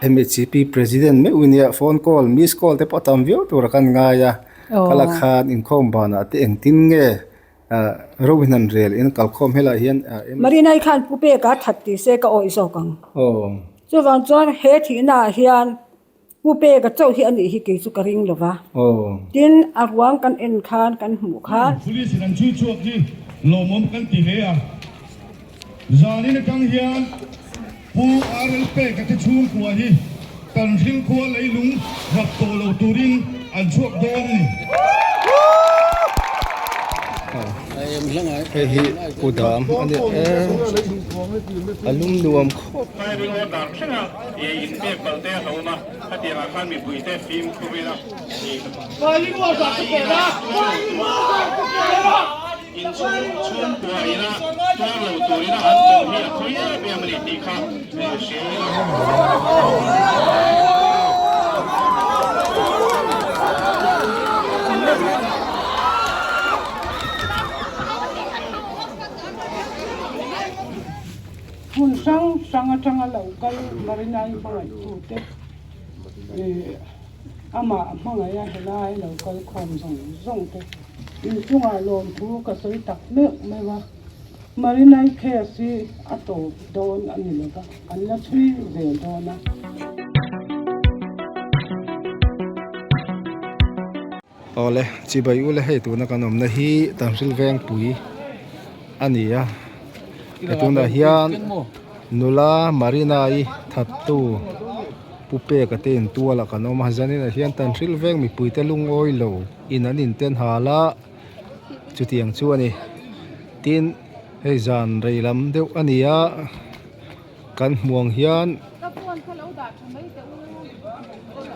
MHCP President meuh nia phone call miss call te pawh a tam viau tur a kan ngai a kala khan inkhawm banah te engtin nge ro in han rel in kalkhawm helaiah hian Marina-i khan pu peka that tih se ka awih zawk ang. Chuvang chuan he thihna ah hian Pu Peka chauh hi a nih hi kei chu ka ring lo va. Tin, a ruang kan en khan kan hmuh kha. Police in an chhui chhuak hi lawmawm kan ti hle a. Zanin atang hian Pu RL Peka te chhungkua hi Tanhril khua leilung rap tawh lo turin an chhuak dawn a ni. Hei hi kudam a ni e, a lum nuam khawp. Hmun hrang hrang atanga lo kal Marinai hmangaihtute ih amah hmangaiha helai lo kal khawm zawng zawng te inchungah lawmthu ka sawi tak meuh meuh a, Marinai case hi a tawp dawn a ni lova, an la chhui zel dawn a. Awle, chibai ule hei tuna kan awmna hi Tanhril Vengpui a ni a, he tunah hian nula Marina-i thattu Pu Peka te intualah kan awm a, zaninah hian Tanhril Veng mipuite lungawi lo in an inten hal a, chutiang chu a ni. Tin, hei zan rei lam deuh a ni a. Kan hmuang hian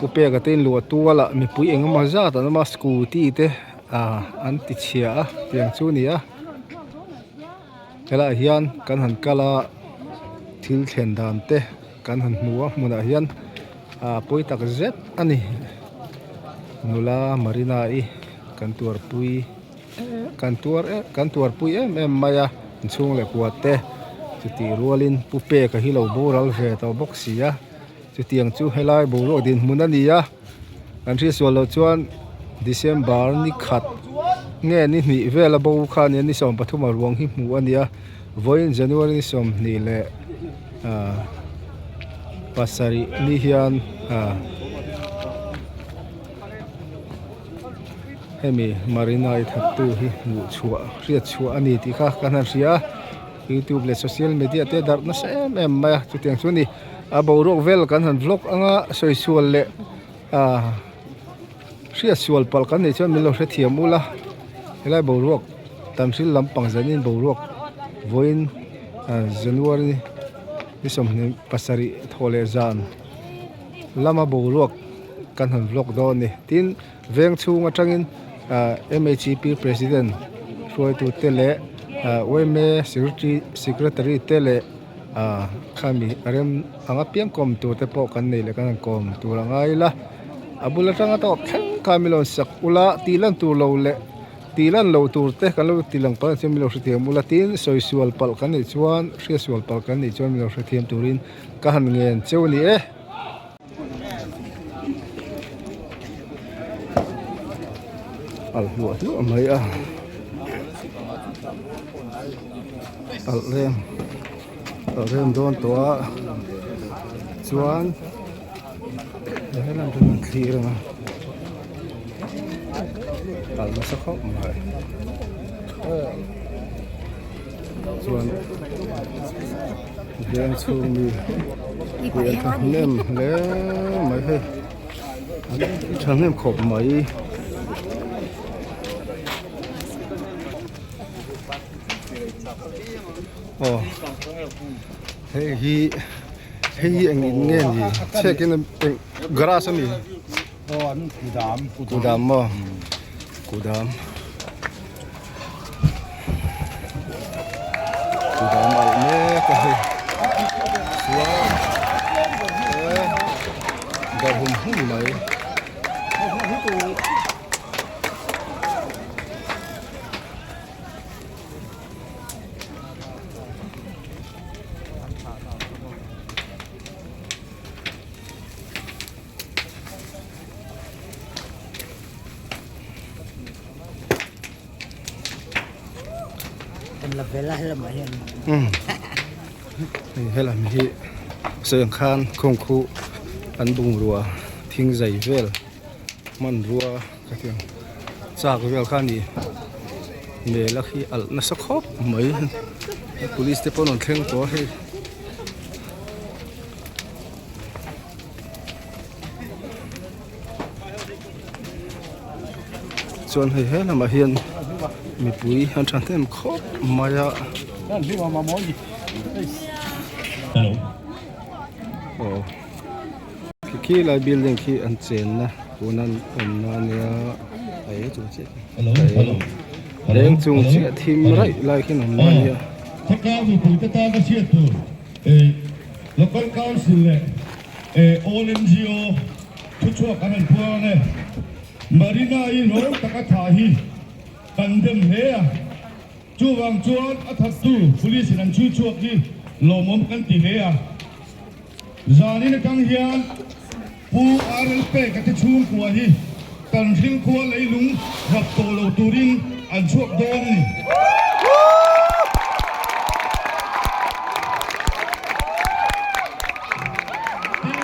Pu Peka te in luah tual ah mipui eng emaw zat an awm a scooty te ah an ti chhia a tiang chu a ni a helaiah hian kan han kal a thil thlen dan te kan han hmu a hmunah hian ah pawi tak zet a ni nula Marina-i kan tuarpui. Kan tuar em kan tuarpui em em mai a inchhung leh kua te chutih rualin pu peka hi lo boral ve tawh bawk si a chutiang chu helai boruak dinhmun a ni a kan hriatsual loh chuan December ni khat nge ni hnih vel a bo kha a nia ni 13 a ruang hi hmuh a ni a vawiin January ni 20 leh ah pasarih ni hian ah. Hemi Marina-i thattu hi hmuh chhuah hriat chhuah a ni tih kha kan han hria a youtube leh social media te darh nasa em em mai a chutiang chu a ni a boruak vel kan han vlog anga sawi sual leh ah hriat sual palh kan neih chuan min lo hrethiam ula helai boruak Tanhril lampang zanin boruak vawiin ah January ni 27 thawh leh zan lama boruak kan han vlog dawn a ni tin veng chhung atangin ah M_H_P president hruaitu te leh ah U_M_A secretary secretary te leh ah khami a rem ang apiang kawm tur te pawh kan nei leh kan han kawm tur a ngai ila a bul atanga tawp thleng kha min lo sak ula tih lan tur lo leh tih lan loh tur te kan lo ti lang palh chuan min lo hrethiam ula tin sawi sual palh kan nih chuan hriat sual palh kan nih chuan min lo hrethiam turin ka han ngen cheu a ni e. Alh hluah hluah mai a alh rem alh rem dawn tawh a chuan helam chu kan thlir ang a alh nasa khawp mai chuan veng chhung mi pui an thahnem hle mai hei an thahnem khawp mai. Aw hei hi hei hi eng in nge ni chhek in eng grass a mi kudam maw kudam. Kudam alh mek a hei chuan eh darh hum hum mai. Umm hei helam hi sawi ang khan khawng khu an bungrua thing zai vel hmanrua ka ti ang chak vel kha a ni mel a khi alh nasa khawp mai police te pawh an rawn thleng tawh a hei. Chuan hei he lamah hian mipui an tha hnem khawp mai a. Aw khi khi lai building khi an chenna tuna an awmna ania eng chung chiah thim raih lai khi an awmna ania. Local Council leh All NGO thuchhuak an han puang ang e. Marina-i rawng taka thah hi kan dem hle a, chuvang chuan a thattu Police in an chhui chhuak hi lawmawm kan ti hle a. Zanin atang hian Pu RL Peka te chhungkua hi Tanhril khua leilung rap tawh lo turin an chhuak dawn a ni. Tin,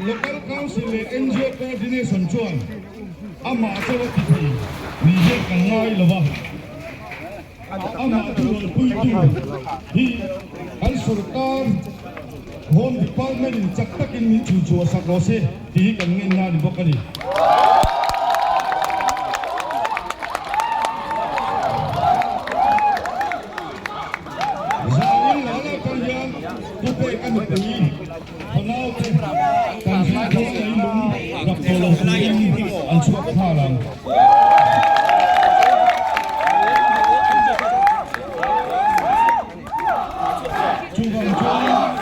Local Council leh NGO Coordination chuan amah chauh a ti thei ni hian kan ngai lo va, amah thurualpuitu hi kan sorkar Home Department in chak takin min chhuichhuah sak rawh se tih hi kan ngenna a ni bawk a ni. Zanin lal atang hian Pu Peka nupui fanau te kan zirkhawm leilung rak tawh lo turin an chhuak nghal ang. Chuvang chuan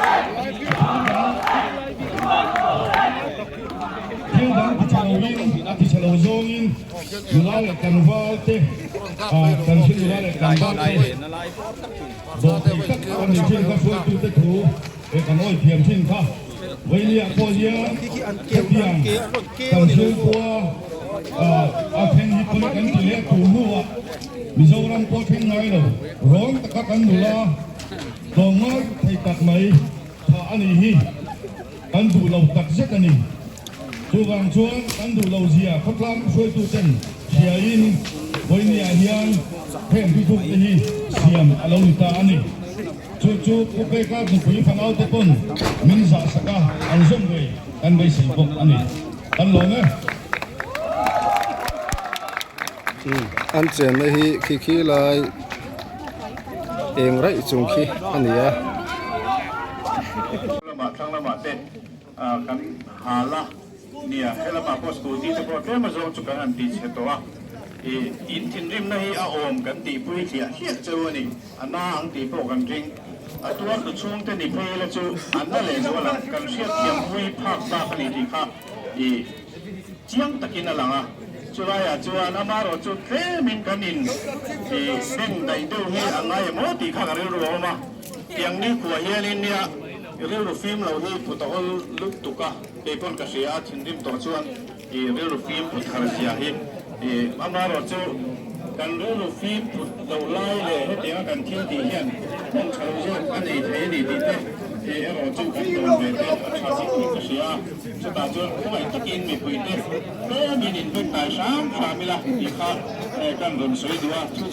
thil dang ti chhe loin a ti chhe lo zawngin nula leh tlangval te kan thil nula leh tlangval te dawhthei tak a ni thin kha hruaitute thu eh kan awi thiam thin kha Vainia pawh hian hetiang kan chhungkua a thleng hi pawi kan ti leh tur hnuah Mizoram pawh thleng ngai lo rawng taka kan nula tlawmngai thei tak mai thah a nih hi kan duh lo tak zet a ni. Chuvang chuan kan duh lo zia khawtlang hruaituten hriain Vainia hian heng thutluk te hi siam a lo ni ta a ni. Chu chu Pu Peka nupui fanaute pawn min zah sak a, an zawm ngei kan beisei bawk a ni. Kan lawm e. An chenna hi khi khi lai eng raih chung khi a ni a. Lamah thlang lamah te kan hal a nia, helamah pawh scooty te pawh tlem azawng chu kan han tih chhe tawh a, ih in thinrimna hi a awm kan tihpui hliah hliah cheu a ni. A na ang tih pawh kan ring. A tuartu chhungte ni phei ila chu an na leh zual ang. Kan hriatthiam pui phak bak a ni tih kha i chiang takin a lang a. Chulaiah chuan amaherawh chu tlemin kan in i beng daih deuh hi a ngai em aw tih kha ka rilru a awm a. Tiang nikhua hianin nia rilru fim lo hi put a awl lutuk a, kei pawn ka hria a, thinrim tawh chuan I rilru fim put thar zia hi i amaherawh chu kan rilru fim put loh lai leh hetianga kan thil tih hian hmun tha lo zawk a nei thei a ni tih te i erawh chu kan dawn ve te a tha zing in ka hria a, chutah chuan khawngaih takin mipui te tlemin in vek tai hram hram ila tih kha kan rawn sawi duh a, thu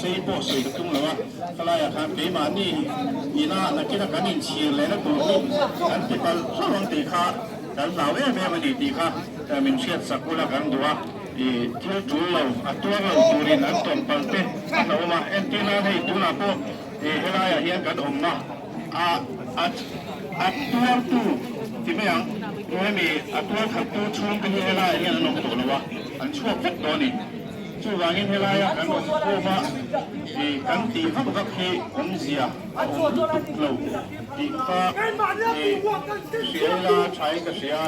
sei pawh sawi ka tum lo a, khalaiah khan keimahni ina nakina kan inchhir lehna tur hi kan ti palh hlauh ang tih kha. Kan hlau em em a ni tih kha min hriat sak ula kan duh a, i thil tul lo a tuar lo turin an tawm palh te an awm a, entir nan hei tunah pawh i helaiah hian kan awmna a a a tuartu ti mai ang hemi a tuar khattu chhungte hi helaiah hian an awm tawh lo a, an chhuak vek tawh a ni. Chuvangin helaia kan awm khawm a, i kan tih vak vak hi awmzia a awm lutuk lo. Tih kha i hria ila tha in ka hria.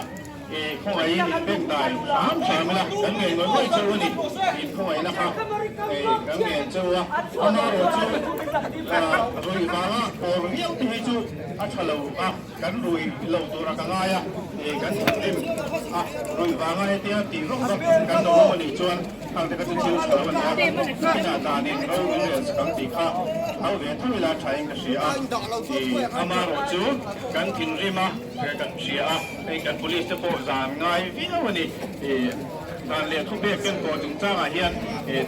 Khawngaihin in beng dai hram hram ila kan ngei ngawih ngawih cheu a ni. In khawngaihna kha kan ngen cheu a, amaherawh chu ruih vanga pawr viau te hi chu a tha lo a, kan rui lo tura ka ngai a, kan thinrim a, ruih vanga hetia tih rawk rawk kan lo awm a nih chuan khang te kha chu thil tha lo a ni a, kinah danin ro min rel sak ang tih kha hau ve tho ila thain ka hria a, amaherawh chu kan thinrim a. Kan hria a, hei kan police te pawh zan ngai viau a ni. Dan leh thupek ken tawh chungchangah hian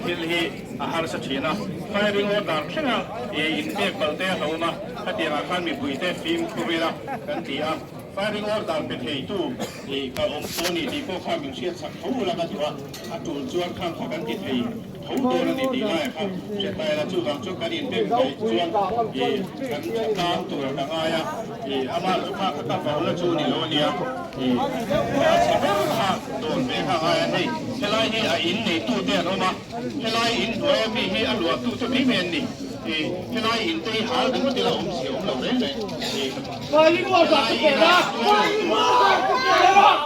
thil hi a harsa thin a, firing order thlenga inpek balh te a hlauhawm a, khatiangah khan mipuite fimkhur ila kan ti a, firing order pe theitu ka awm tawh a ni tih pawh kha min hriatchak tho ula ka duh a, a tul chuan khang kha kan ti thei. Tho dawn a ni tih laiah kha hriat ta ila chuvang chu kan inbeng daih chuan ih kan tha tlang tur ka ngai a, ih amah chu kha kha ka vauna chu ni lo a nia, ih a chhe ber kha dawn ve kha a ngai a, hei helai hi a in neitu te an awm a, helai in hnuai a mi hi a luahtu te mai mai an ni, ih helai in te hi hal ringawt ila awm zia awm lo reng reng, ih helai in a tuar lo tur.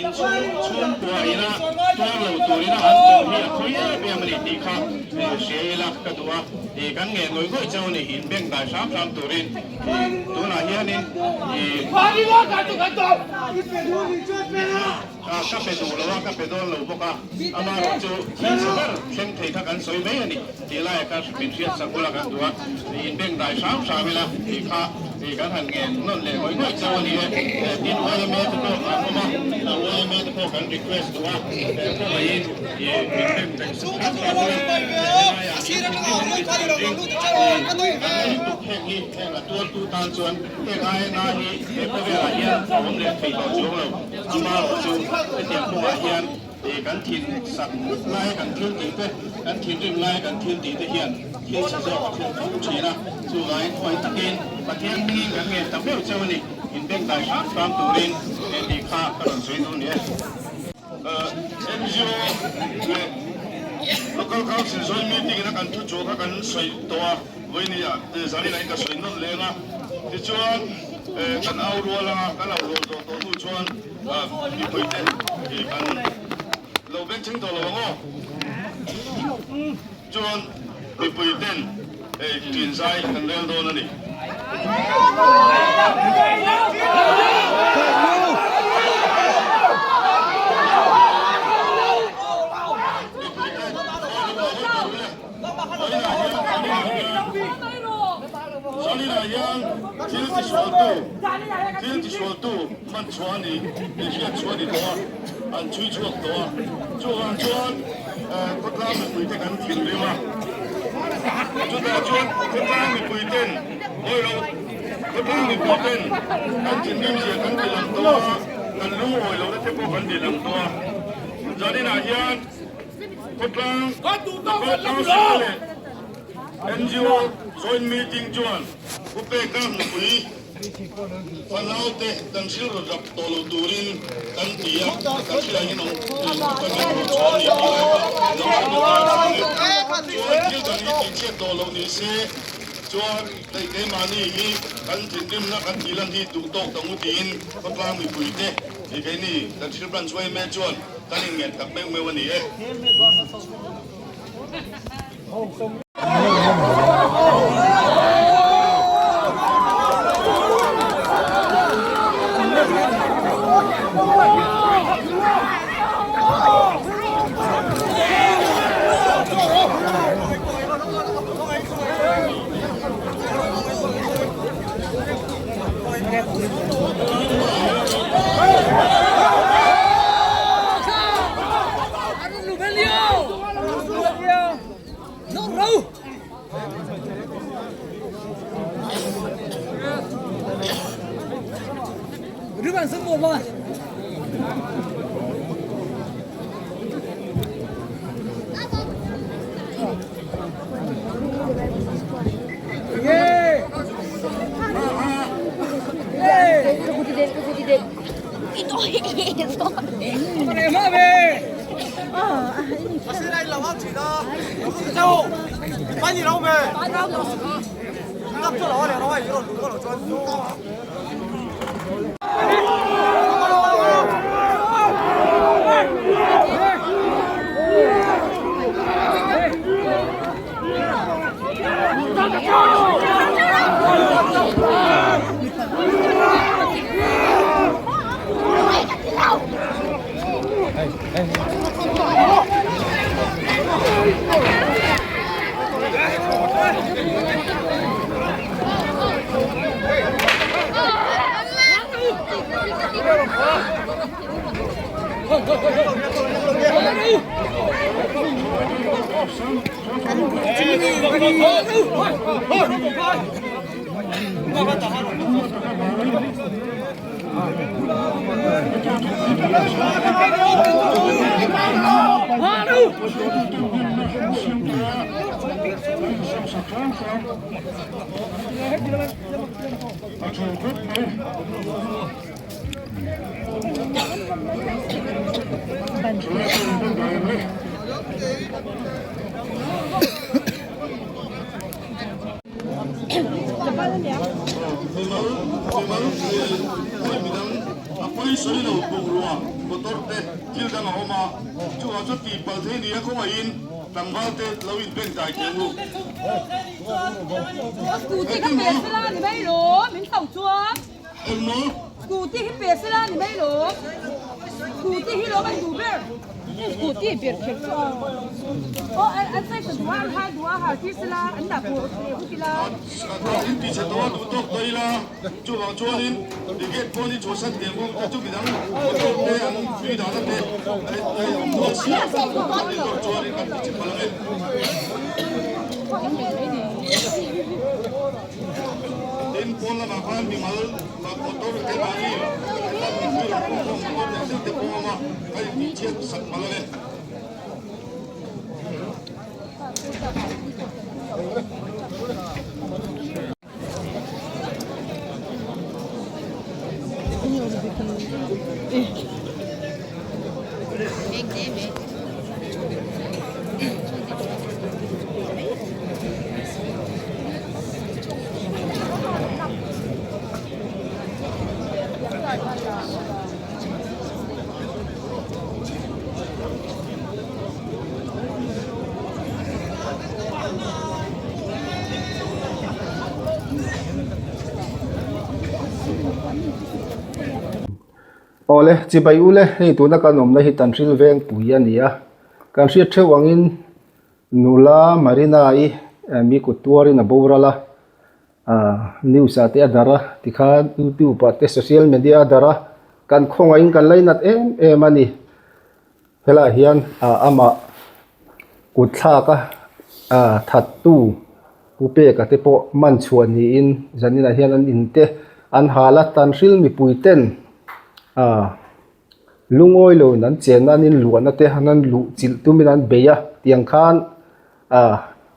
Inchhung chhungkua ina tuar lo turina an tawh hi a khawi em em a ni tih kha hria ila ka duh a, kan ngen ngawih ngawih chauh a ni, in beng dai hram hram turin tunah hianin ka pe duh lo a, ka pe dawn lo bawk a, amaherawh chu thil chhe ber thleng thei kha kan sawi mai a ni tih laiah kha min hriatsak bula kan duh a, in beng dai hram hram ila tih kha. Hei kan han ngen nawn leh ngawih ngawih chauh a ni e. Tin YMA te pawh an awm a, YMA te pawh kan request duh a, khawngaihin ih min beng beng hram hram ula, helaiah hian thinrim kan ring kan lutuk heng hi heng a tuartu tan chuan heng INA hi he khawvelah hian a awm leh thei tawh chuang lo, amaherawh chu hetiang kawngah hian kan thin sak laia kan thil tih te, kan thinrim laia kan thil tih te hian thil chhe zawk a thlen fo thin a, chuvangin khawi takin Pathian hmingin kan ngen ta meuh cheu a ni, inbengdai hram hram turin he tih kha ka rawn sawi duh ni e. NGO leh Local Council Joint Meeting ina kan thu chu kha kan sawi tawh a, vawinia zanin ah in ka sawi nawn leng a, tichuan kan au rual anga kan au rual zawh tawh hnu chuan mipui te kan lo bengchheng tawh lo ang aw. Chuan mipui ten ṭin zai kan rel dawn a ni. Zaninah hian thil tisualtu thil tisualtu hman chhuah a ni tih hriat chhuah a ni tawh a, an chhui chhuak tawh a. Chuvang chuan khawtlang mipuite kan thinrim a, chutah chuan khawtlang mipuiten awilo khawtlang mipuiten kan thinrim zia kan ti lang tawh a, kan lungawi lohna te pawh kan ti lang tawh a. Zaninah hian Khawtlang Local Council te leh NGO Joint Meeting chuan Pu Peka nupui fanaute kan hrilru rap tawh lo turin kan ti a, kan hrilh angin awm kan hmuh chhuah a ni tih lai kha lo hre ta ang e. Chuan thil dang hi tihchhiat tawh lo ni se chuan hei keimahni hi kan thinrimna kan tihlan hi duh tawk ta ngu tiin khawtlang mipuite keini kan thil branch yma chuan Kan inngen tak meuh meuh a ni e. Awle, chibai ule, hei tuna kan awmna hi Tanhril Vengpui a ni a, kan hriat theuh angin nula Marina-i mi kut tuarin a boral a, News ah te a darh a, tikhan youtube ah te social media a darh a, kan khawngaihin kan lainat em em a ni. Helaiah hian amah kut thlak a thattu Pu Peka te pawh man chhuah niin zaninah hian an in te an hal a, Tanhril mipui ten lungawi lo in an chenna an inluahna te an han luh chilh tumin an bei a, tiang khan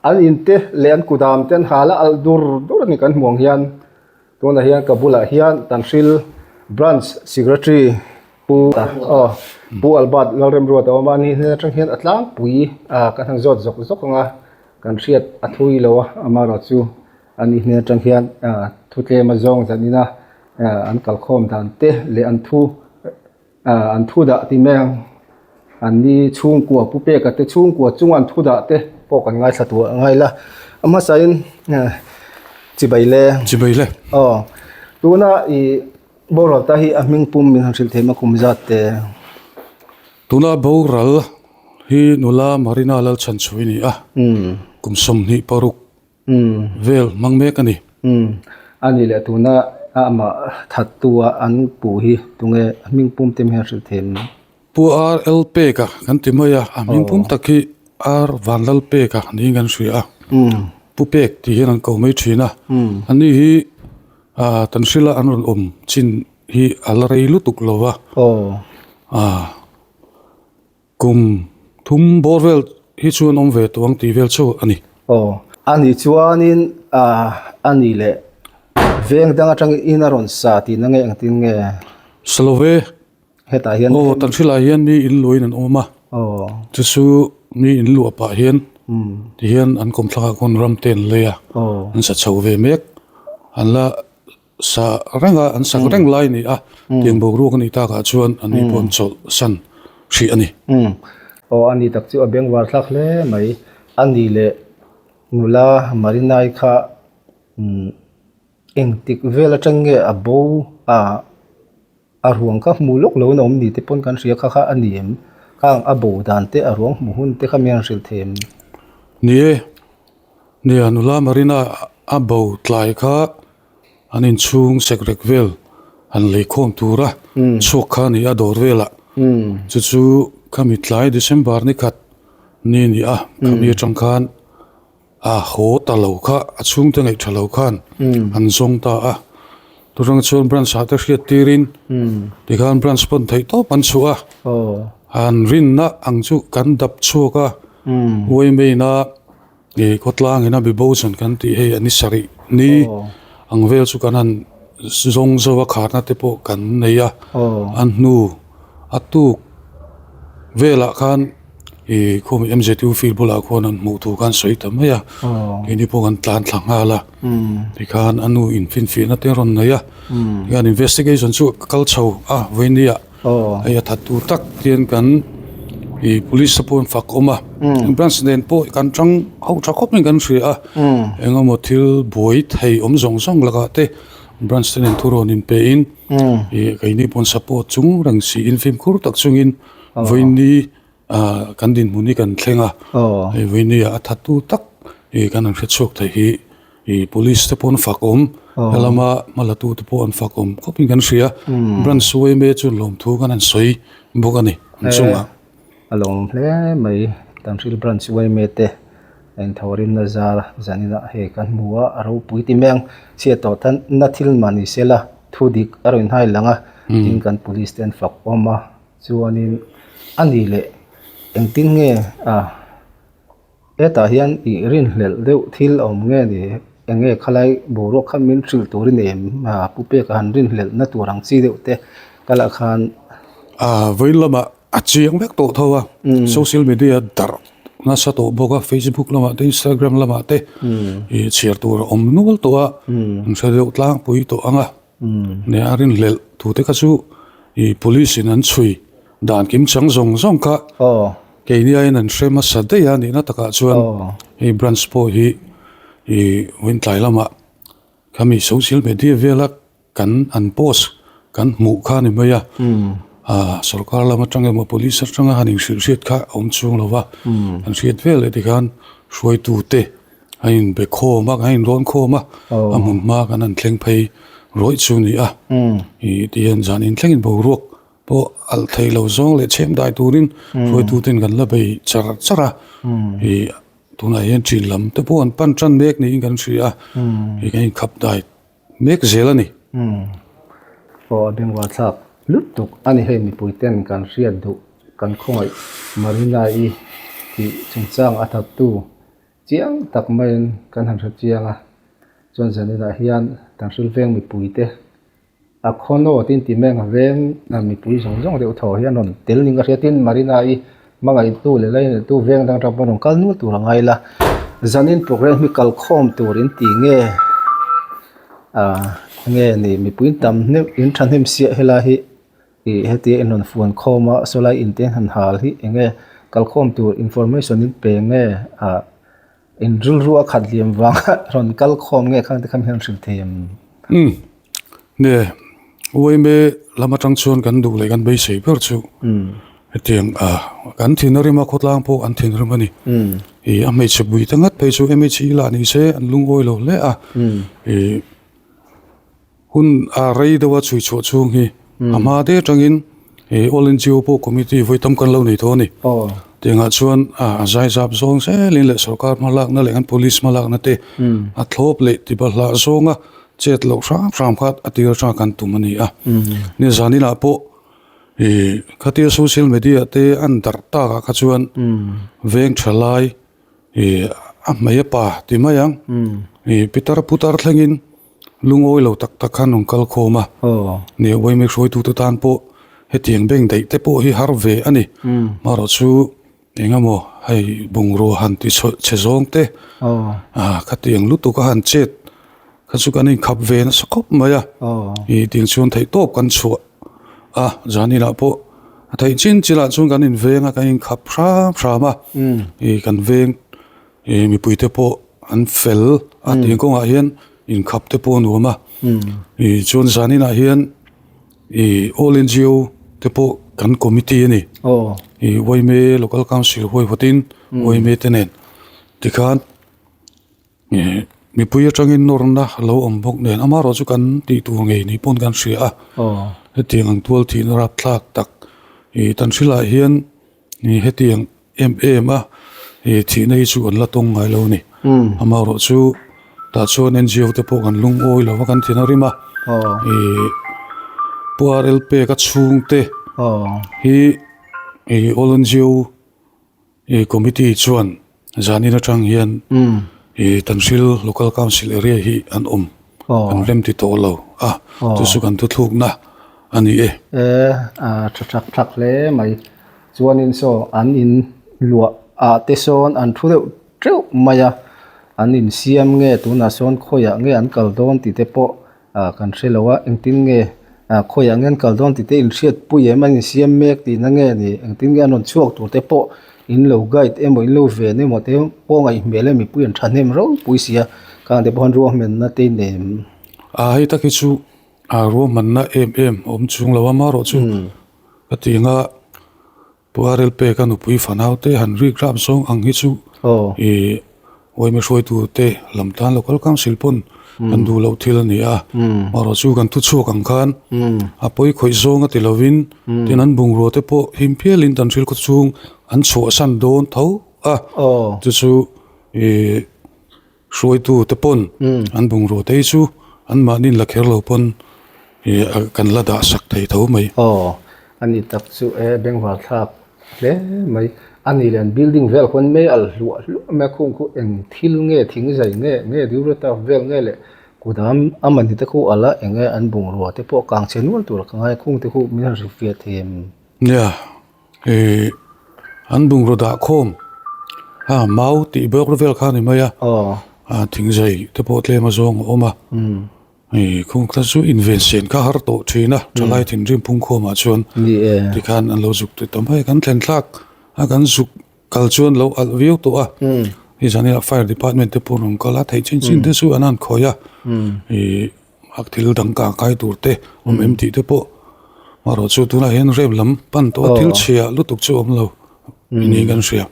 an in te leh an kudam te an hal a alh dur dur a ni kan hmuh ang hian. Tunah hian ka bulah hian Tanhril Branch Secretary Pu aw Pu Albert Lalremruat a awm a, ani hnen atang hian a tlangpui ah kan han zawt zawk zawk ang a, kan hriat a thui lo a, amaherawhchu ani hnen atang hian ah thu tlem a zawng zan ina ah an kalkhawm dan te leh an thu ah an thu dah ti mai ang an ni chhungkua Pu Peka te chhungkua chunga an thu dah te pawh kan ngaithla tur a ngai la a hmasain ah chibai le chibai le aw tuna ih boral ta hi a hming pum min han hrilh thei ma kum zat te tuna boral hi nula Marina Lalchhanchhui a ni a kum 26 vel hmang mek a ni. Umm a ni leh tuna a amah thattu a an puh hi tunge a hming pum te hian hrilh thei em? Pu RL Peka kan ti mai a, a hming pum tak hi R Vanlal Peka niin kan hria a, Pu Pek tih hian an ko mai thin a, ani hi Tanhrila an rawn awm chin hi a la rei lutuk lo va. Kum thum bawr vel hi chu an awm ve tawh ang tih vel chu a ni. Aw, a nih chuanin a ni leh veng dang atangin in a rawn sa tihna nge engtin nge? Sa lo ve. Hetah hian. Aw, Tanhrilah hian mi in luahin an awm a. Aw. Chu chu mi in luah pah hian tihian an kawmthlakah khawn ram te an lei a. Aw. An sa chho ve mek. An la Sa reng a, an sak reng lai a ni a, tiang boruak a nih takah chuan an ni pawh an chawlh san hrih a ni. Aw a ni tak chu a bengvar thlak hle mai. A ni leh nula Marinai kha umm engtik vel atang nge a bo a a ruang kha hmu lawk lo in a awm ni te pawn kan hria kha kha a ni em? Khang a bo dan te a ruang hmuh hun te kha mi an hrilh thei em? Ni e, nia nula Marina a bo tlai kha an inchhung sekrek vel han lei khawm tura chhuak kha a ni a dawr velah chu chu khami tlai December ni khat ni a ni a khami atang khan a haw ta lo kha a chhungte ngaih tha lo khan an zawng ta a turang chuan branch ah te hriat tirin tikhan branch pawn theih tawp an chhuah a an rinna ang chu kan dap chhuak a uaimei-na Ih khawtlang ina bibosan kan tih hei a ni sarih ni ang vel chu kan han zawng zo a kharna te pawh kan nei a a hnu a tuk velah khan ih khawmi M_Z_U field bulah khuan an hmuh tur khan sawi ta mai a keini pawh kan tlan thla nghal a tikhan a nu in finfiahna te a rawn nei a tikhan investigation chu a kal chho a vawinia. Hei a that tur tak hian kan ih police te pawh an fak awm a branch nen pawh kan tang ho tha khawp in kan hria a eng emaw thil buai thei awm zawng zawng lakah te branch te nen thurawn in pe in ih keini pawn support chung reng si in fimkhur tak chungin vawiini ah kan dinhmun hi kan thleng a hei vawiini ah a that tur tak ih kan han hre chhuak thei hi. Ih police te pawh an fak awm helama hmalatu te pawh an fak awm khawp in kan hria branch yma chuan lawmthu kan han sawi bawk a ni an chungah. A lawm hle mai Tanhril branch yma te a inthorimna zar zaninah hei kan hmu a a ropui ti mai ang chhiat tawh tan na thil mah ni se la thu dik a rawn hai lang a tin kan police te an fak awm a chuanin a ni leh engtin nge a. Hetah hian ih rinhlelh deuh thil a awm nge ni eng nge khalai boruak kha min hrilh tur i nei em ah pu peka han rinhlelh na tur ang chi deuh te ka lah khan. Ah vawiin lamah a chiang vek tawh tho a social media darh nasa tawh bawk a facebook lamah te instagram lamah te ih chhiar tur a awm nual tawh a an hre deuh tlangpui tawh ang a nia a rinhlelh thu te kha chu ih police in an chhui dan kim chang zawng zawng kha. Keini aiin an hre hmasa daih a nihna takah chuan hei branch pawh hi ih vawiin lamah khami social media vela kan an post kan hmuh kha a ni mai a ah sorkar lam atang emaw police atanga han inhrilh hriat kha a awm chhung lo va an hriat vel leh tikhan hruaitu te a inbe khawm a a inrawn khawm a a hmun hma kan han thleng phei rawih chu a ni a ih tihian zan inthlengin boruak Pawh alh thei lo zawng leh chhem dai turin hruaitu ten kan la bei char char a, ih tunah hian ṭin lam te pawh an pan ṭan mek niin kan hria a, ih kan inkhap dai mek zel a ni. Aw a bengvar thlak lutuk a ni hei mipui ten kan hriat duh kan khawngaih Marina-i tih chungchang a thattu chiang tak maiin kan han hre chiang a, chuan zaninah hian Tanhril veng mipui te A khaw tin ti meng a veng a mipui zawng zawng deuh thaw hi an rawn tel ning a hria tin Marina-i hmangaihtu leh lainattu veng dang atang pawh an rawn kal nual tur a ngai la zanin programme hi kal khawm tur in ti nge ah nge ni mipui tam hneuh in thahnem siah helai hi ih hetia in rawn fuan khawm a sawlai in te han hal hi eng nge kal khawm tur information in pe nge ah. In rilru a khat liam vang a rawn kal khawm nge khang te khan hian hrilh thei em? Umm. Nge, UMA lam atang chuan kan duh leh kan beisei ber chu hetiang a kan thinrim a khawtlang pawh an thinrim a ni. Ih a hmeichhe pui te ngat phei chu MHE lah ni se an lungawi lo hle a. Ih. Hun a rei deuh a chhui chhuah chhung hi a hma te atangin ih All NGO pawh committee vawi tam kan lo nei tawh a ni. Tiangah chuan a zai zap zawng zelin leh sorkar hma lakna leh kan police hma lakna te a thlawp leh ti balhlah zawnga chet loh hram hram kha a tir atanga kan tum a ni a. Ni zaninah pawh ih khatia social media te an darh takah kha chuan veng tha lai ih a hmei a pa ti mai ang ih pitar putar thlengin Lungawi lo tak tak khan rawn kal khawm a, nia uaimi hruaitute tan pawh hetiang bank daih te pawh hi har ve a ni. Marawh chu eng emaw hei bungrua han ti chhe zawng te khatiang lutuk a han chet kha chu kan inkhap ve nasa khawp mai a, ih tiang chuan theihtawp kan chhuah a, zaninah pawh. A theih chin chin ah chuan kan inveng a kan inkhap hram hram a ih kan veng ih mipui te pawh an fel a tih kawngah hian inkhap te pawh a nuam a ih chuan zaninah hian ih all N_G_O te pawh kan committee a ni ih Uaime local council huaihawtin Uaime te nen tikhan. Ih mipui atangin nawrna a lo awm bawk nen amaherawh chu kan tih tur ngei ni pawn kan hria a hetiang ang tual thihna rapthlak tak ih tan hrilah hian ih hetiang em em a ih thihna hi chu an la tawng ngai lo a ni amaherawh chu tah chuan N G O te pawh kan lungawi lo va kan thin a rim a ih Pu R L peka chhungte hi ih all N G O. Ih committee chuan zanin atang hian ih Tanhril Local Council area hi an awm an rem ti tawh lo a chu chu kan thuthlukna a ni e. E a tha thak thak hle mai chuanin saw an in luah ah te sawn an thu deuh teuh mai a an insiam nge tunah sawn khawiah nge an kal dawn tih te pawh ah kan hre lo a engtin nge ah khawiah nge an kal dawn tih te inhriat pui em an insiam mek tihna nge ni engtin nge an rawn chhuak tur te pawh in lo guide emaw in lo ven emaw te pawh ngaih hmel e mipui an thahnem ropui si a khang te pawh an ruahmanna te nen. Ah hei tak hi chu ah ruahmanna em em a awm chung lo a marawh chu ka ti ang a. Pu RL peka nupui fanau te han rik rap zawng ang hi chu ih Uaime hruaitu te lam tan local council pawn kan duh loh thil a ni a. Amaherawh chu kan thuchhuak ang khan a pawi khawih zawng a ti lovin tin an bungrua te pawh him phialin tan thil khawchhung an chhuahsan dawn tho a. Chu chu ih Hruaitu te pawn an bungrua te hi chu anmahni la kher lo pawn ih kan la dah sak thei tho mai. Aw a ni tak chu e bengvar thlak hle mai. A ni leh an building vel khawn mai al hluah hluah mai a khung khu eng thil nge thing zai nge nge diurata vel nge leh kudam a mahni te khu ala eng nge an bungrua te pawh kang chhe nual tur ka ngai a khung te khu min han ri fiah thei em? Nia. Ih an bungraw dah khawm a mau tih bawk vel kha a ni mai a a thingzai te pawh tlem a zawng a awm a ih khung kha chu inven sen kha har tawh thin a thalai thinrim phung khawmah chuan tikhan an lo zuk ta ta mai a kan thlen thlak a kan zuk kal chuan lo alh viau tawh a hei zan ah fire department te pawh an rawn kal a theih chin chin te chu an han khawih a ih. A thil dang kah kai tur te awm em tih te pawh marawh chu tunah hian rem lam pan tawh a thil chhia lutuk chu awm lo niin kan hria.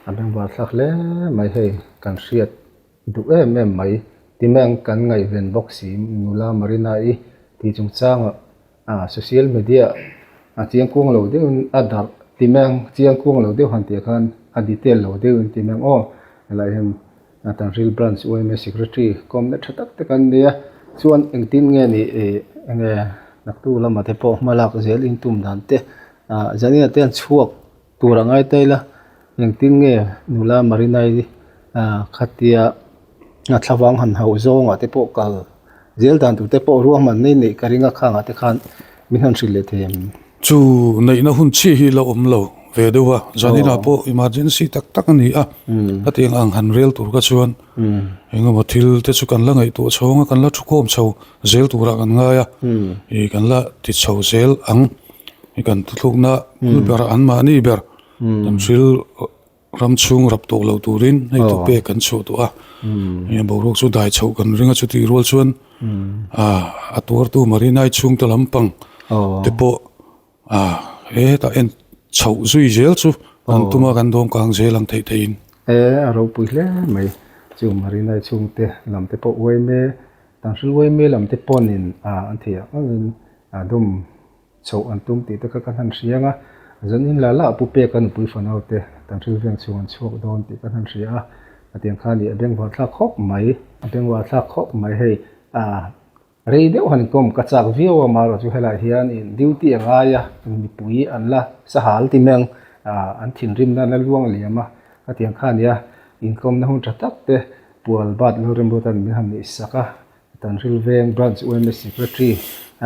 A bengvar thlak hle mai hei kan hriat duh em em mai ti mai ang kan ngaihven bawk si nula Marina-i tih chungchangah ah social media a chiangkuang lo deuhin a darh ti mai ang chiangkuang lo deuh han tih khan a detail lo deuhin ti mai ang aw helaiah hian Tanhril Branch yma Secretary kawmna tha tak tak an nei a, chuan engtin nge ni ih enge naktu lamah te pawh hma lak zel in tum dan te ah zanin ah te an chhuak tur a ngai ta ila engtin nge nula Marinai ah khatia a thlavang han hauh zawng ah te pawh kal zel dan tur te pawh ruahman nei neih ka ring a khang ah te khan min han hrilh leh thei em? Chu neihna hun chiah hi la awm lo ve deuh a, zaninah pawh emergency tak tak a ni a, hetiang ang han rel tur kha chuan engemaw thil te chu kan la ngaihtuah chhawng a, kan la thukhawm chho zel turah kan ngai a, ih kan la ti chho zel ang, kan thuthlukna ber anmahni ber kan hril. Ram chhung rap tawh lo turin hei tu pek kan chhuah tawh a, heng boruak chu dai chhoh kan ring a chutih rual chuan a tuartu Marinai chhungte lampang te pawh hetah en chhoh zui zel chu kan tum a kan dawm kang zel ang theih theihin. E a ropui hle mai chu Marinai chhungte lam te pawh uai me Tanhril uai me lam te pawnin an theih ang angin dawm Chhoh an tum tih te kha kan han hria ang a, zan in la la a pu pek a nupui fanau te kan thil veng chhung an chhuak dawn tih kan han hria a, hetiang kha nih a bengvar thlak khawp mai. A bengvar thlak khawp mai hei ah rei deuh han kawm ka chak viau a marawh chu helaiah hian in duty a ngai a mipui an la sahal ti mai ang ah an thinrim nan a luang liam a hetiang kha nia inkawmna hun tha tak te pual bat Lalremruata'n min han neih sak a. Tanhril veng Branch yma Secretary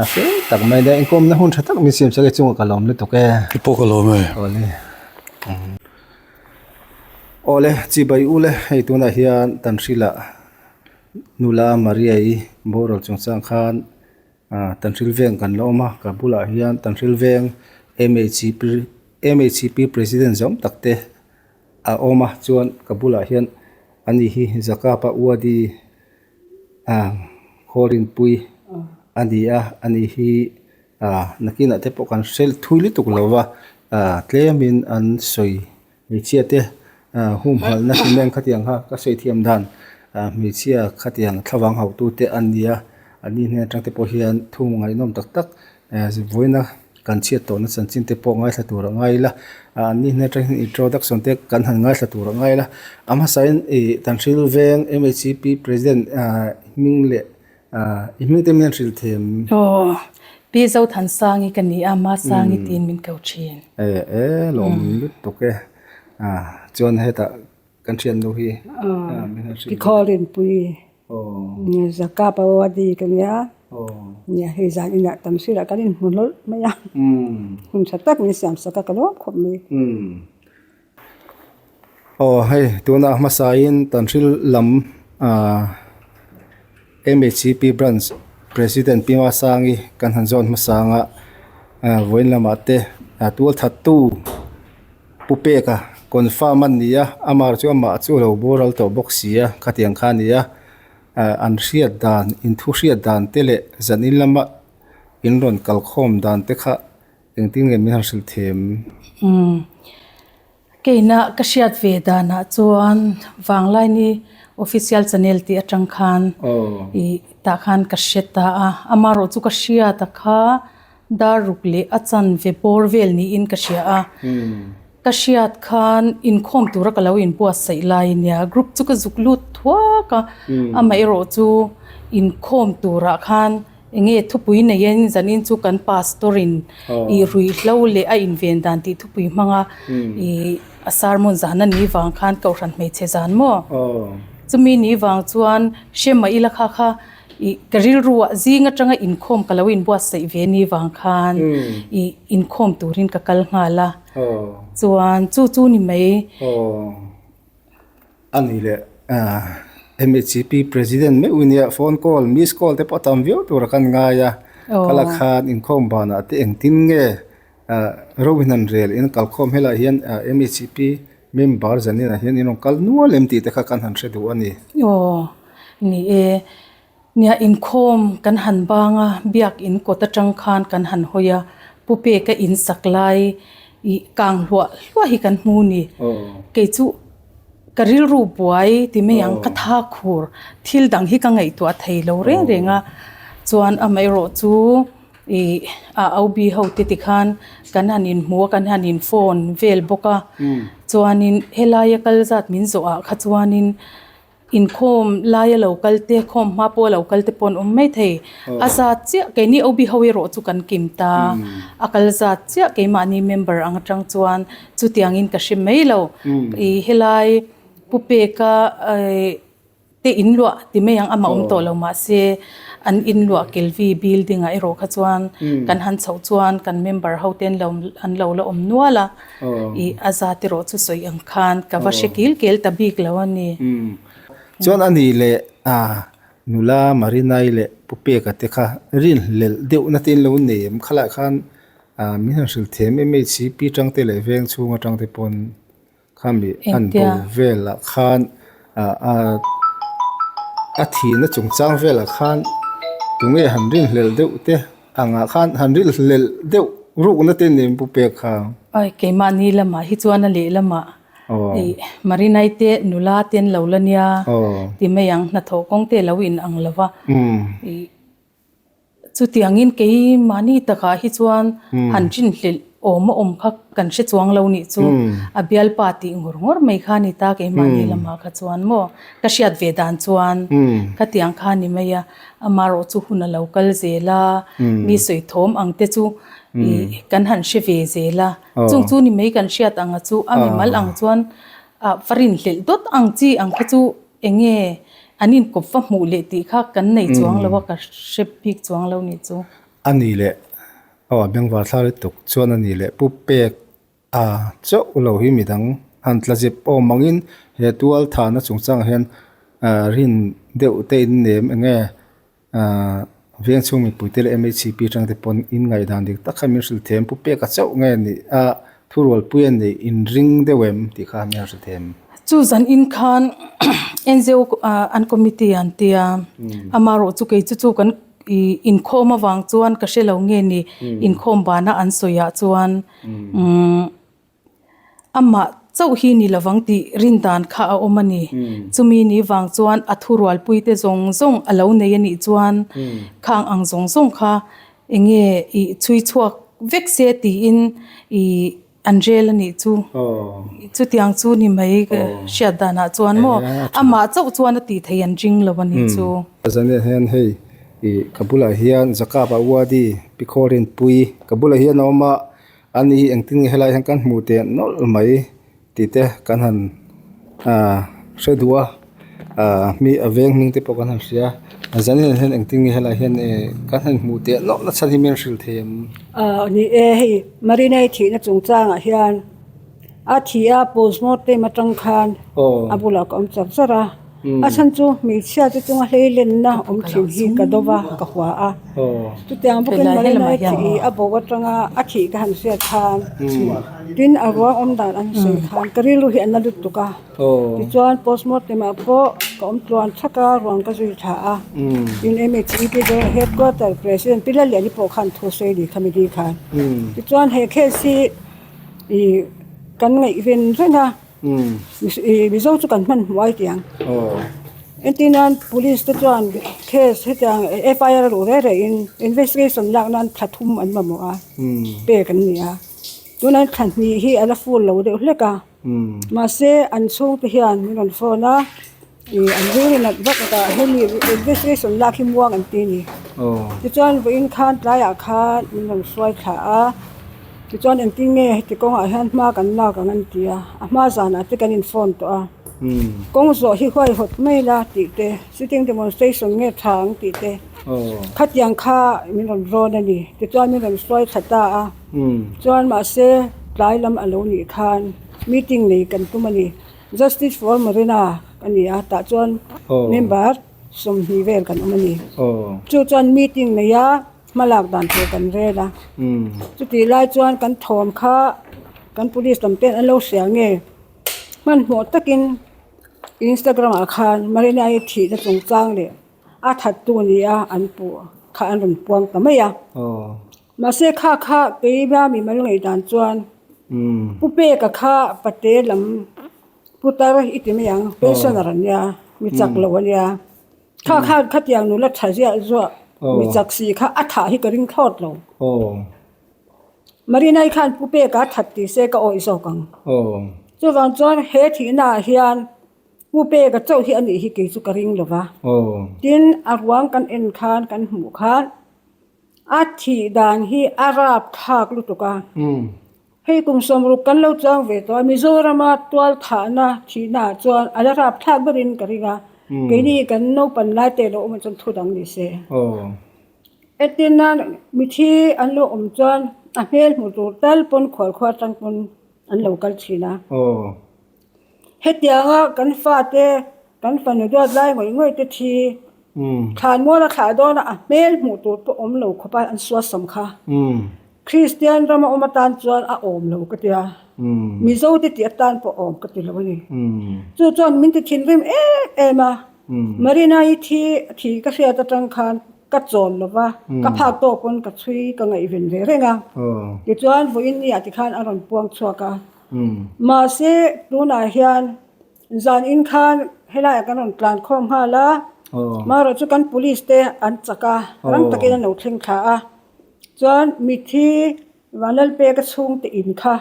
a fel tak mai nia inkawmna hun tha tak min siam sak e chungah ka lawm lutuk e. I pawh ka lawm e. Awle. Awle chibai ule hei tunah hian Tanhrila nula Maria-i boral chungchang khan Tanhril veng kan la awm a ka bulah hian Tanhril veng. MHP MHP president zawm tak te a awm a chuan ka bulah hian ani hi Zakapa Uadi ah Khawrinpui a ni a ani hi ah nakinah te pawh kan hre thui lutuk lo va ah tlemin an sawi Hmeichhia te humhalhna hlimeng khatiang kha ka sawi thiam dan hmeichhia khatiang thlavang hauhtu te an ni a, an ni hnen atang te pawh hian thu ngaihnawm tak tak vawiina kan chhiat tawhna chanchin te pawh ngaithla tur a ngai ila, an ni hnen atang hian introduction te kan han ngaithla tur a ngai ila, a hmasain ih Tanhril veng MHCP president hming leh I hming te min hrilh them. Aw, Pi Zothansangi ka ni a, Masangi tiin min ko thin. E e, lawm lutuk e. Chuan hetah kan thian nu hi min han hrilh. Pi Khawrinpui, Zakapa Wadi ka nia. Nia, hei zan inah tam sirah kan inhmu hlawlh mai a. Hun tha tak min siam sak a, ka lawm khawp mai. Aw hei tunah hmasain Tanhril lam ah MHCP branch president Pi Masangi kan han zawn hmasa anga ah vawiin lamah te ah tualthattu Pu Peka confirm a ni a amah chu amah chu a lo boral tawh bawk si a khatiang kha a ni a ah an hriat dan inthu hriat dan te leh zanin lama in rawn kalkhawm dan te kha. Engtin nge min han hrilh them? Umm. Keina ka hriat ve danah chuan Vanglaini official channel tih atang khan ih tah khan ka hre ta a. Amaherawh chu ka hriat a kha dar ruk leh a chanve bawr vel niin ka hria a. Ka hriat khan inkhawm tura ka lo inbuatsaih lai nia group chu ka zuk lut thuak a. Amaherawh chu inkhawm turah khan. Enge thupui neiin zanin chu kan pastor in ih ruihhlo leh a inven dan tih thupui hmanga ih a sermon zan a nih vang khan kohhran hmeichhe zan maw? Chumi nih vang chuan hre mah ila kha kha ih ka rilru ah zing atanga inkhawm ka lo inbuatsaih ve ni vang khan ih inkhawm turin ka kal nghal a chuan chu chu ni mai. A ni leh MHCP President meuh i nia phone call miss call te pawh a tam viau tur a kan ngai a kala khan inkhawm banah te engtin nge ro in han rel in kalkhawm helaiah hian MHCP member zaninah hian in rawn kal nual em tih te kha kan han hre duh a ni. Aw ni e, nia inkhawm kan han bang a biak in kawt atang khan kan han hawi a Pu Peka in sak lai ih kang hluah hluah hi kan hmu ni kei chu Ka rilru buai ti mai ang, ka tha khur thil dang hi ka ngaihtuah thei lo reng reng a, chuan amaherawh chu ih a OB ho te tikhan kan han inhmu a, kan han in phone vel bawk a, chuanin helaia kal zat min zawh ah kha chuanin inkhawm laia lo kal te, khawm hma pawha lo kal te pawh an awm mai thei, a zat chiah keini OB ho erawh chu kan kim ta, a kal zat chiah keimahni member ang atang chuan Chutiangin ka hre mai lo. I helai Pu Peka te in luah ti mai ang amah awm tawh lo mahse an in luah Kelvi building ah erawh kha chuan kan han chhoh chuan kan member ho te an lo an lo la awm nual a. I a zat erawh chu sawi ang khan ka va hre kil kel ta bik lo a ni. Chuan a ni leh nula Marinai leh Pu Peka te kha rinhlelh deuhna te in lo nei em khalai khan Ah min han hrilh thiam em MHCP tang te leh veng chhung atang te pawn khami an bo velah khan ah a thihna chungchang velah khan tunge han rinhlelh deuh te angah khan han rinhlelh deuh rukna te nen pu pek kha. Ai keimahni lamah hi chuan a lehlamah ih Marinai te nula te an lo la nia ti mai ang hnathawh kawng te a lo in ang lo va ih. Chutiangin keimahni takah hi chuan han rinhlelh awm a awm kha kan hre chuang lo nih chu a bialpa tih ngawr ngawr mai kha a ni ta keimahni lamah kha chuan maw ka hriat ve dan chuan khatiang kha a ni mai a, amaherawh chu hun a lo kal zel a, mi sawi thawm ang te chu ih kan han hre ve zel a, chung chu ni mai kan hriat ang a chu a mimal ang chuan ah va rinhlelh dawt ang chi ang kha chu Eng nge an inkawp va hmuh leh tih kha kan nei chuang lo a, ka hre bik chuang lo nih chu. A ni leh, aw a bengvar thla lutuk chuan a ni leh Pu Pek a chauh lo hi midang han tla zep awm angin he tual thahna chungchangah hian rin deuh te in nem eng nge. Veng chhung mipuite leh MHCP atang te pawn in ngaihdan dik tak kha min hrilh them pu pek a chauh nge ni a thurualpui a nih in ring deuh em tih kha min hrilh them. Chu zan in khan NGO an committee an tia amarawh chu kei chu chu kan ih inkhawm avang chuan ka hre lo nge ni inkhawm bana an sawi ah chuan umm. Amah chauh hi ni lovang tih rin dan kha a awm a ni. Chumi ni vang chuan a thurualpui te zawng zawng a lo nei a nih chuan khang ang zawng zawng kha eng nge ih chhui chhuak vek se tiin ih an rel a nih chu. Chutiang chu ni mai ka hriat danah chuan maw amah chauh chuan a tih theih an ring lo a nih chu. Zaniah hian hei ih ka bulah hian Zakapa Wadi Pikhawrinpui ka bulah hian a awm a. A ni engtin nge helai hian kan hmuh teh nawlh mai tih te kan han ah hre duh a ah mi a veng hming te pawh kan han hria a zan hian engtin nge helai hian eh kan han hmuh teh nawlh na chhan hi min hrilh thei em? Ah ni e hei Marinai thihna chungchangah hian a thi a postmortem atang khan a bulah ka awm char char a. A chhan chu hmeichhia te chunga hleilenna awm thin hi ka do va, ka hua a. Chutiang bawkin Marinai thih a bo atanga a thih ka han hriat khan tin a ruang awm dan an sawi khan ka rilru hi a na lutuk a. Tichuan postmortem ah pawh ka awm tluan thak a, ruang ka zui thla a. Tin MHEP headquarter president Pi Lalliani pawh khan thu sawi ni kha midi khan. Tichuan he case hi ih kan ngaihven reng a. Mizo chu kan hman hmuai tih ang. Entir nan police te chuan case hetiang FIR a luh reh reh in investigation lak nan thla thum an mamawh a pek an ni a. Tunah thla hnih hi a la full lo deuh hlek a. Mahse an chhungte hian min rawn phone a ih an rilru nat vak a hemi investigation lak hi muang an ti a ni. Tichuan vawiin khan tlaiah khan min rawn hruai thla a. Tichuan engtin nge heti kawngah hian hma kan lak ang an ti a, a hma zanah te kan in phone tawh a, kawng zawh hi huaihawt mai la tih te, sitting demonstration nge tha ang tih te, khatiang kha min rawn rawn a ni. Tichuan min rawn hruai thla ta a, chuan mahse tlai lam a lo nih khan meeting nei kan tum a ni, Justice for Marina ka ni a, tah chuan member 20 vel kan awm a ni. Chu chuan meeting nei a. Hmalak dan tur kan rel a, chutih lai chuan kan thawm kha kan police lam ten an lo hria nge hmanhmawh takin Instagram ah khan Marina-i thihna chungchang leh a thattu nia an puh kha an rawn puang ta mai a. Mahse kha kha keima mimal ngaihdan chuan Pu Peka kha pate lam putar i ti mai ang pensioner a nia mi chak lo a nia. Kha khan khatiang nula tha ziah zuah mi chak si kha a thah hi ka ring thlawt lo. Marinai khan Pu Peka a that tih se ka awih zawk ang. Chuvang chuan he thihna ah hian Pu Peka chauh hi a nih hi kei chu ka ring lo va. Tin a ruang kan en khan kan hmuh khan a thih dan hi a rap thlak lutuk a. Hei kum sawmruk kan lo chuang ve tawh a, Mizorama tual thahna thihna ah chuan a la rap thlak berin ka ring a, keini kan naupan lai te lo awm ah chuan thu dang ni se. Entir nan mithi an lo awm chuan a hmel hmu tur tal pawn khual khua atang pawn an lo kal thin a. Hetianga kan fate kan fanu duat lai ngawih ngawih te thi thlan mual a thlah dawn a, a hmel hmuh tur pawh awm lo khawp a an suasam kha. Kristian rama awm atan chuan a awm lo ka ti a, Mizo te tih atan pawh awm ka ti lo a ni. Chu chuan min ti thinrim em em a, Marina-i thi thi ka hriat atang khan ka chawn lo va, ka phak tawk pawn ka chhui ka ngaihven ve reng a. Tichuan vawiin ni ah tikhan a rawn puang chhuak a. Mahse tunah hian zan in khan helaiah kan rawn tlan khawm nghal a, marawh chu kan police te an chak a, rang takin an lo thleng thla a. Chuan mithi Vanlalpeka chhungte in kha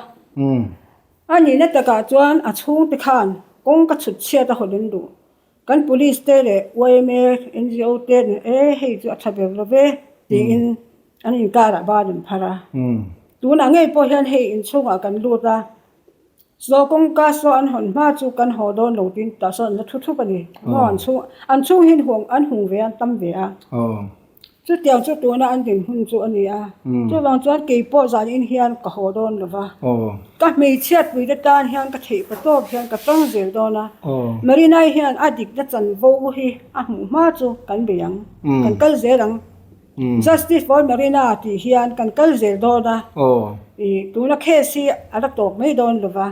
a nihna takah chuan a chhungte khan kawng ka chhut chhiat a hawn an duh. Kan police te leh yma, NGO te e hei chu a tha ber lo ve tiin an inkarah ban an phar a. Tunah ngei pawh hian hei inchhungah kan lut a. Saw kawngka saw an hawn hma chu kan haw dawn lo tiin tah sawn an la thu thup a ni. Maw an chhung an chhung hi an hung ve a, an tam ve a. Chutiang chu tuna an din hun chu a ni a. Chuvang chuan kei pawh zan in hian ka haw dawn lo va. Ka hmeichhiat pui te tan hian ka theih pa tawp hian ka tang zel dawn a. Marinai hian a dikna chanvo hi a hmuh hma chu kan bei ang, kan kal zel ang. Justice for Marina tih hian kan kal zel dawn a, ih tuna case hi a la tawp mai dawn lo va.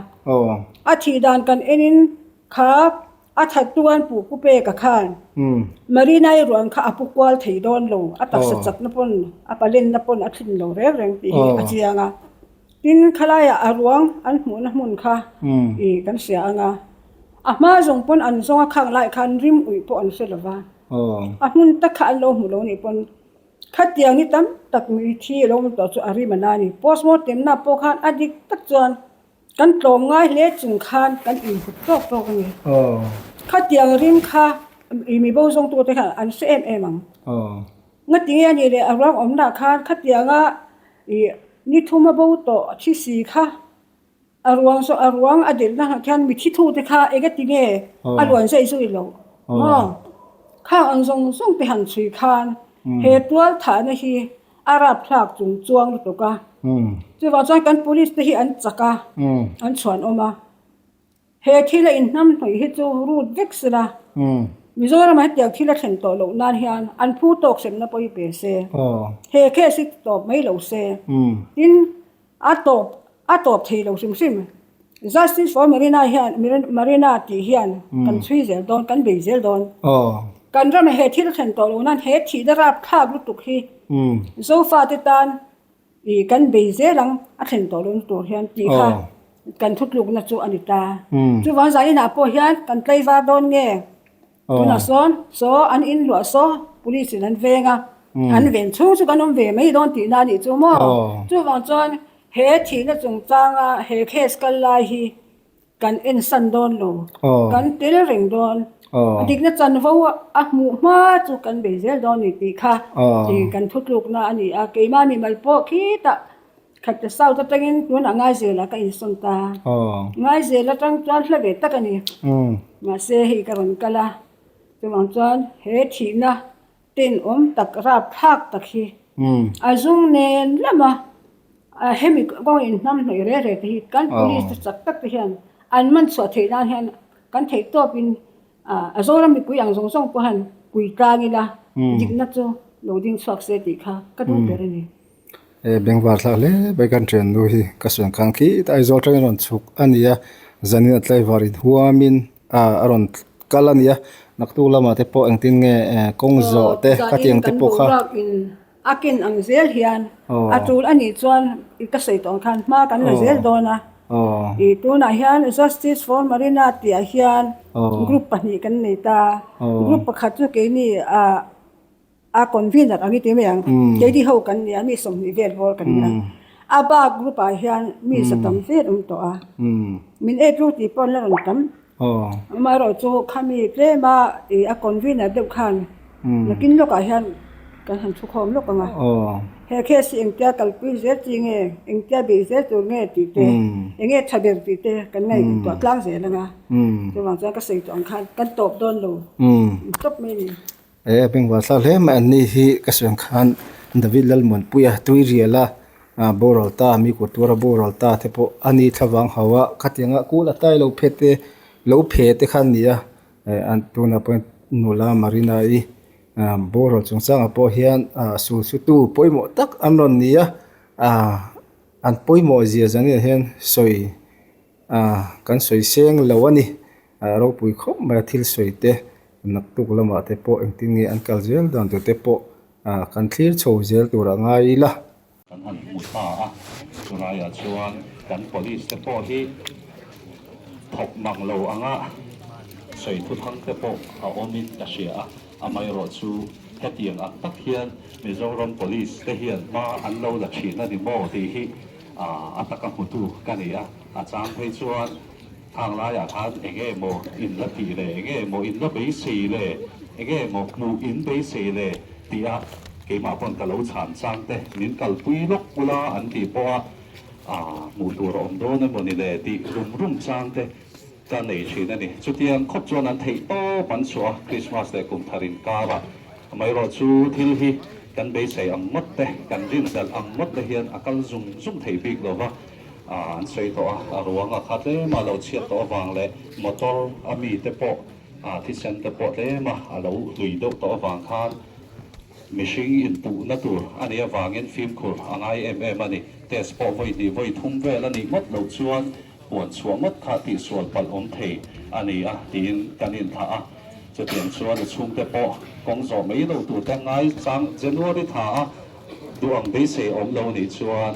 A thih dan kan enin kha a that tuan pu pu peka khan Marina-i ruang kha a pu kual thei dawn lo, a taksa chakna pawn a palenna pawn a thlin lo reng reng tih hi a chiang a. Tin, khalaiah a ruang an hmuhna hmun kha ih kan hria ang a, a hma zawng pawn an zawng a khang laiah khan rim uih pawh an hre lo va, a hmun tak kha an lo hmu lo nih pawn khatiang ni tam tak mi thi a lo awm tawh chu a rim a na a ni. Postmortem na pawh khan a dik tak chuan kan tlawm ngai hle chung khan kan inhup tawk tawk a ni. Khatiang rim kha ih mi bo zawngtute khan an hre em em ang. Ngatinge a nih leh a ruang awmna khan khatianga ih ni thum a bo tawh thi si kha a ruang saw a ruang a delhna ah khian mi thi thu te kha engatinge a luan zai zui loh maw? Khang ang zawng zawng te han chhui khan he tual thahna hi a rapthlak chung chuang lutuk a, chuvang chuan kan police te hi an chak a, an chhuanawm a. He thil a inhnam hnawih hi chu rut vek sela, Mizoram ah hetiang thil a thlen tawh loh nan hian an phu tawk semna pawh hi pe se, he case hi tawp mai lo se, tin a tawp a tawp thei lo hrim hrim. Justice for Marina hian Marina tih hian kan chhui zel dawn, kan bei zel dawn. Kan ramah he thil a thlen tawh loh nan he thihna rapthlak lutuk hi Zofate tan Ih kan bei zel ang a thlen tawh lohna tur hian tih kha kan thutlukna chu a ni ta. Chuvang zan inah pawh hian kan tlaivar dawn nge? Tunah sawn saw an in luah saw police in an veng a, an ven chhung chu kan awm ve mai dawn tihna a nih chu maw? Chuvang chuan he thihna chungchanga he case kal lai hi Kan ensan dawn lo, kan tel reng dawn. A dikna chanvo a hmuh hma chu kan bei zel dawn ni tih kha kan thutlukna a ni a. Keimah mimal pawh khitah Khatte South atangin tunah Ngaizelah ka insawn ta. Ngaizel atang chuan hla ve tak a ni. Mahse hei ka rawn kal a, chuvang chuan he thihna tenawm tak rapthlak tak hi a zung nen lama hemi kawng inhnam hnawih reh reh te hi kan police te chak tak te hian an man chhuah theih nan hian kan theih tawpin a Zoram mipui ang zawng zawng pawh hian kui tlang ila dikna chu lo ding chhuak se tih kha ka duh ber a ni. He bengvar thlak hle mai kan thian nu hi ka sawi ang khan khi Aizawl atangin a rawn chhuk a ni a zanin a tlaivar inhuamin ah a rawn kal a ni a naktuk lamah te pawh engtin nge kawng zawh te khatiang te pawh kha. A ken ang zel hian a tul a nih chuan i ka sawi tawh ang khan hma kan la zel dawn a i tunah hian Justice for Marina tih ah hian group pahnih kan nei ta group pakhat chu keini ah A convener ang i ti mai ang. Keini ho kan nia, mi 20 vel bawr kan nia. A bak group ah hian mi za tam vel awm tawh a. Min ei tluk tih pawh an la rawn tam. Amaherawh chu khami tlem a ih a convener deuh khan nakin lawkah hian kan han thu khawm lawk ang a. He case hi engtia kalpui zel chi nge, engtia beih zel tur nge tih te, enge tha ber tih te kan ngaihtuah tlang zel ang a. Chuvang chuan ka sawi tawh ang khan kan tawp dawn lo tawp mai a ni. He a bengvar thlak hle mai an ni hi ka sawi ang khan David Lalmuanpuia Tuiriala ah boral ta mi kut tuara boral ta te pawh a ni thlavang ho a khatianga kul a tai lo phet te lo phe te kha a ni a eh an tunah pawh hian nula Marina i ah boral chungchangah pawh hian ah sul su tu pawimawh tak an rawn ni a ah an pawimawh zia zan ah hian sawi ah kan sawi seng lo a ni. A ropui khawp mai a thil sawi te naktuk lamah te pawh engtin nge an kal zel dan tur te pawh ah kan thlir chho zel tur a ngai ila. Kan han hmu ta a, chulaiah chuan kan police te pawh hi thawk mang lo anga sawi thuthang te pawh a awmin ka hria a, amaherawh chu hetiang ang tak hian Mizoram police te hian hma an lo la thin a ni maw tih hi a taka hmutu ka ni a, a chang phei chuan Khang laiah khan eng nge maw in la tih le, eng nge maw in la beisei le, eng nge maw hmuh in beisei le tih a keimah pawn ka lo chhan chang te min kalpui lawk ula an tih pawh a ah hmuh tur a awm dawn emaw ni le tih rum rum chang te ka nei thin a ni. Chutiang khawp chuan an theih tawp an chhuah a, Krismas leh kum thar inkarah amaherawh chu thil hi kan beisei ang ngawt te, kan rinhlelh ang ngawt te hian a kal zum zum thei bik lo va. An sawi tawh a, a ruang a kha tlem a lo chhiat tawh avang leh motor a mi te pawh thisen te pawh tlem a a lo hlui deuh tawh avang khan Mihring inpuhna tur a nih avangin fimkhur a ngai em em a ni. Test pawh vawi hnih vawi thum vel a nih ngawt loh chuan puan chhuah ngawt kha tihsual palh awm thei a ni a tiin kan inthah a. Chutiang chuan a chhungte pawh kawng zawh mai lo turte ngai chang January tha a duh ang beisei awm lo nih chuan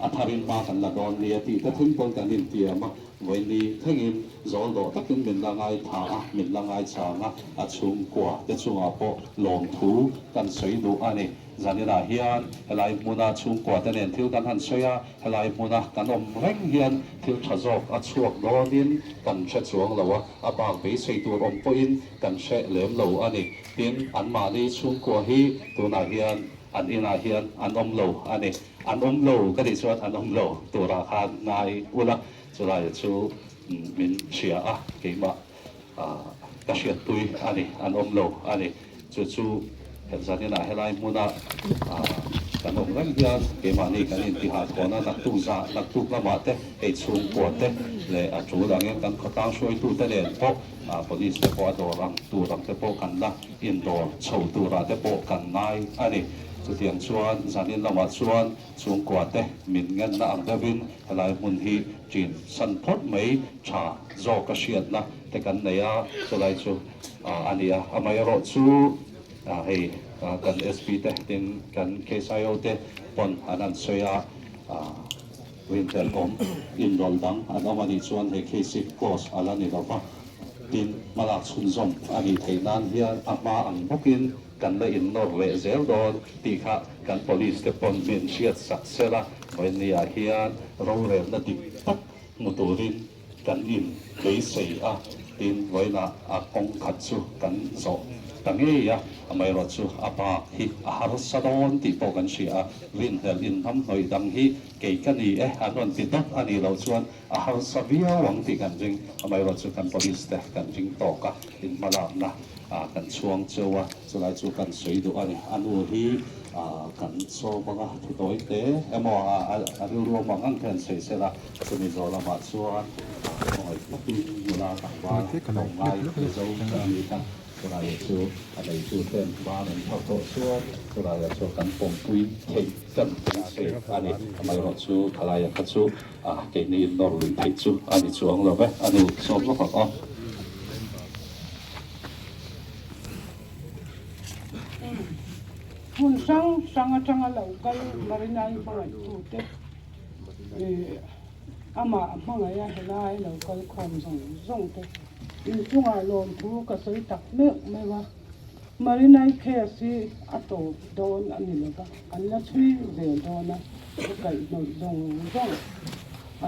a tharin hma kan la dawn nia tih te thleng pawn kan intiam a. Vawiini thlengin zawl dawh takin min la ngai tha a, min la ngai chang a, a chhungkua te chungah pawh lawmthu kan sawi duh a ni. Zaninah hian helai hmuna chhungkua te nen thil kan han sawi a, helai hmuna kan awm reng hian thil tha zawk a chhuak dawnin kan hre chuang lo a, a bak beisei tur awm pawhin kan hre lem lo a ni. Tin, anmahni chhungkua hi tunah hian an inah hian an awm lo a ni. An awm lo ka tih chuan an awm lo turah khan ngai ula, chulai chu min hria a, keimah ka hriatpui a ni, an awm lo a ni. Chu chu zaninah helai hmuna kan awm reng hian keimahni kan intihah thawn a, naktuk zah naktuk lamah te hei chhungkua te leh a tul angin kan khawtlang hruaitute nen pawh police te pawh a dawr ang tur ang te pawh kan la indawr chho turah te pawh kan ngai a ni. Chutiang chuan zanin lamah chuan chhungkua te min ngenna ang deuhin helai hmun hi ṭin san phawt mai ṭha zawk a hriatna te kan nei a, chulai chu a ni a. Amaherawh chu hei kan SP te tin kan KSIO te pawn an han sawi a, rinhlelh awm inrawlh dang an awm a nih chuan he case hi close a la ni lo va, tin hmalak chhunzawm a nih theih nan hian a hma ang bawkin Kan la innawr leh zel dawn tih kha kan police te pawn min hriat sak sel a, vawinia hian rorelna dik tak hmu turin kan in beisei a, tin vawiinah a kawng khat chu kan zawh ta ngei a, amaherawhchu a bak hi a harsa dawn tih pawh kan hria a, rinhlelh inhnamhnawih dang hi kei ka ni e an rawn ti dawt a nih loh chuan a harsa viau ang tih kan ring, amaherawhchu kan police te kan ring tawk a, inhmalakna. Kan chhuang cheu a, chulai chu kan sawi duh a ni. A nu hi kan sawm anga thu tawi te emaw a rilru awm ang ang te han sawi sel a, chumi zawh lamah chuan khawngaih takin nula tlangval tlawm ngai Mizo kan ni kha chulaiah chu a neitu ten ban an thlauh tawh chuan chulaiah chuan kan pawmpui theih kan beisei a ni. Amaherawh chu khalaia kha chu keini innawr luih theih chu a ni chuang lo ve, a nu sawm lawk ang aw. Hmun hrang hrang atanga lo kal Marinai hmangaihtute amah hmangaiha helai lo kal khawm zawng zawng te inchungah lawmthu ka sawi tak meuh meuh a, Marinai case hi a tawp dawn a ni lova, an la chhui zel dawn a, a kaihhnawih zawng zawng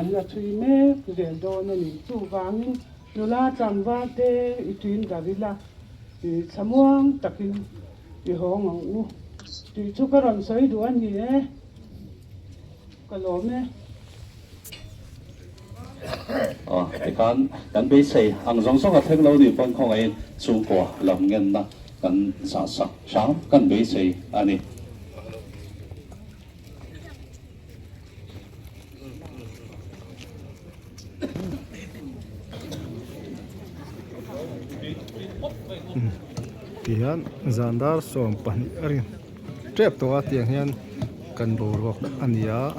an la chhui mek zel dawn a ni. Chuvangin Nula tlangval te i ṭin dar ila, i thlamuang takin i hawng ang u tih chu ka rawn sawi duh a ni e, ka lawm e. Aw, tikhan kan beisei ang zawng zawng a thleng lo nih pawn khawngaihin chhungkua lam ngenna kan zahsak hram kan beisei a ni. Tihian zan dar 12 a rin tep tawh a tiang hian kan boruak a ni a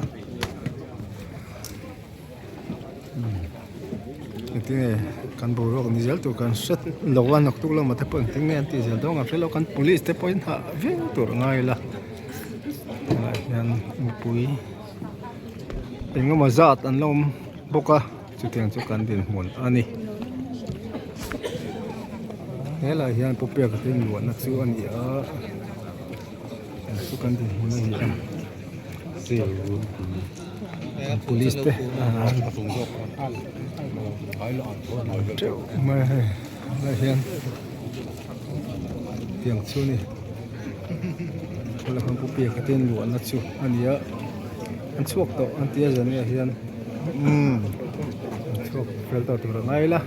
engtin nge kan boruak ni zel tur kan hre lo a naktuk lamah te pawh engtin nge an tih zel dawn ang hre lo kan police te pawhin hah viau tur a ngai ila tunah hian mipui. Engemaw zat an la awm bawk a chutiang chu kan dinhmun a ni helai hian pu peka te inluahna chu a ni a chu kan dinhmun a ni a police te teuh mai a hei helai hian tiang chu a ni. Kawlhawm pu peka te inluahna chu a ni a an chhuak tawh an tia zan ah hian umm an chhuak fel tawh tur a ngai la.